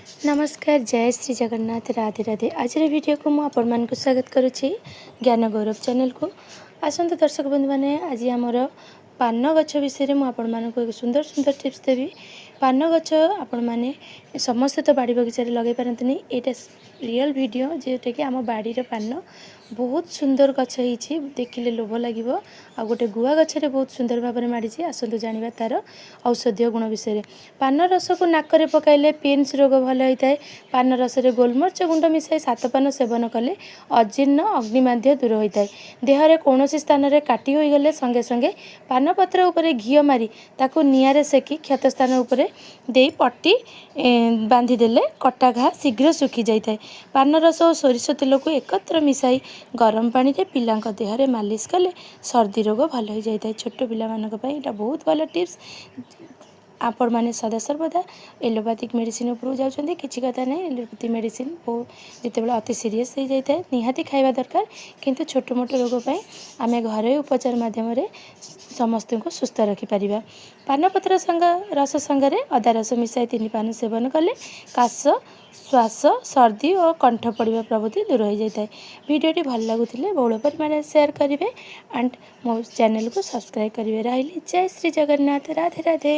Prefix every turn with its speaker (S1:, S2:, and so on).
S1: ନମସ୍କାର, ଜୟ ଶ୍ରୀ ଜଗନ୍ନାଥ, ରାଧେ ରାଧେ। ଆଜିର ଭିଡ଼ିଓକୁ ମୁଁ ଆପଣମାନଙ୍କୁ ସ୍ୱାଗତ କରୁଛି ଜ୍ଞାନ ଗୌରବ ଚ୍ୟାନେଲକୁ। ଆସନ୍ତୁ ଦର୍ଶକ ବନ୍ଧୁମାନେ, ଆଜି ଆମର ପାନ ଗଛ ବିଷୟରେ ମୁଁ ଆପଣମାନଙ୍କୁ ଏକ ସୁନ୍ଦର ସୁନ୍ଦର ଟିପ୍ସ ଦେବି। ପାନ ଗଛ ଆପଣମାନେ ସମସ୍ତେ ତ ବାଡ଼ି ବଗିଚାରେ ଲଗାଇ ପାରନ୍ତିନି। ଏଇଟା ରିଅଲ୍ ଭିଡ଼ିଓ, ଯେଉଁଟାକି ଆମ ବାଡ଼ିର ପାନ ବହୁତ ସୁନ୍ଦର ଗଛ ହେଇଛି, ଦେଖିଲେ ଲୋଭ ଲାଗିବ। ଆଉ ଗୋଟେ ଗୁଆ ଗଛରେ ବହୁତ ସୁନ୍ଦର ଭାବରେ ମାଡ଼ିଛି। ଆସନ୍ତୁ ଜାଣିବା ତା'ର ଔଷଧୀୟ ଗୁଣ ବିଷୟରେ। ପାନ ରସକୁ ନାକରେ ପକାଇଲେ ପିନ୍ସ ରୋଗ ଭଲ ହୋଇଥାଏ। ପାନ ରସରେ ଗୋଲମରିଚ ଗୁଣ୍ଡ ମିଶାଇ 7 ପାନ ସେବନ କଲେ ଅଜୀର୍ଣ୍ଣ, ଅଗ୍ନିମାନ୍ଦ୍ୟ ଦୂର ହୋଇଥାଏ। ଦେହରେ କୌଣସି ସ୍ଥାନରେ କାଟି ହୋଇଗଲେ ସଙ୍ଗେ ସଙ୍ଗେ ପାନପତ୍ର ଉପରେ ଘିଅ ମାରି ତାକୁ ନିଆଁରେ ସେକି କ୍ଷତ ସ୍ଥାନ ଉପରେ ଦେଇ ପଟି ବାନ୍ଧିଦେଲେ କଟା ଘା ଶୀଘ୍ର ଶୁଖି ଯାଇଥାଏ। ପାନ ରସ ଓ ସୋରିଷ ତେଲକୁ ଏକତ୍ର ମିଶାଇ ଗରମ ପାଣିରେ ପିଲାଙ୍କ ଦେହରେ ମାଲିସ କଲେ ସର୍ଦ୍ଦି ରୋଗ ଭଲ ହୋଇଯାଇଥାଏ। ଛୋଟ ପିଲାମାନଙ୍କ ପାଇଁ ଏଇଟା ବହୁତ ଭଲ ଟିପ୍ସ। ଆପଣମାନେ ସଦାସର୍ବଦା ଏଲୋପାଥିକ୍ ମେଡ଼ିସିନ୍ ଉପରକୁ ଯାଉଛନ୍ତି, କିଛି କଥା ନାହିଁ। ଏଲୋପାଥି ମେଡ଼ିସିନ୍ ବହୁ ଯେତେବେଳେ ଅତି ସିରିୟସ୍ ହେଇଯାଇଥାଏ, ନିହାତି ଖାଇବା ଦରକାର। କିନ୍ତୁ ଛୋଟ ମୋଟ ରୋଗ ପାଇଁ ଆମେ ଘରୋଇ ଉପଚାର ମାଧ୍ୟମରେ ସମସ୍ତଙ୍କୁ ସୁସ୍ଥ ରଖିପାରିବା। ପାନପତ୍ର ସଙ୍ଗ ରସ ସାଙ୍ଗରେ ଅଦା ରସ ମିଶାଇ 3 ପାନ ସେବନ କଲେ କାଶ, ଶ୍ୱାସ, ସର୍ଦ୍ଦି ଓ କଣ୍ଠ ପଡ଼ିବା ପ୍ରଭୃତି ଦୂର ହୋଇଯାଇଥାଏ। ଭିଡ଼ିଓଟି ଭଲ ଲାଗୁଥିଲେ ବହୁଳ ପରିମାଣରେ ସେୟାର କରିବେ ଆଣ୍ଡ ମୋ ଚ୍ୟାନେଲକୁ ସବସ୍କ୍ରାଇବ୍ କରିବେ। ରହିଲି, ଜୟ ଶ୍ରୀ ଜଗନ୍ନାଥ, ରାଧେ ରାଧେ।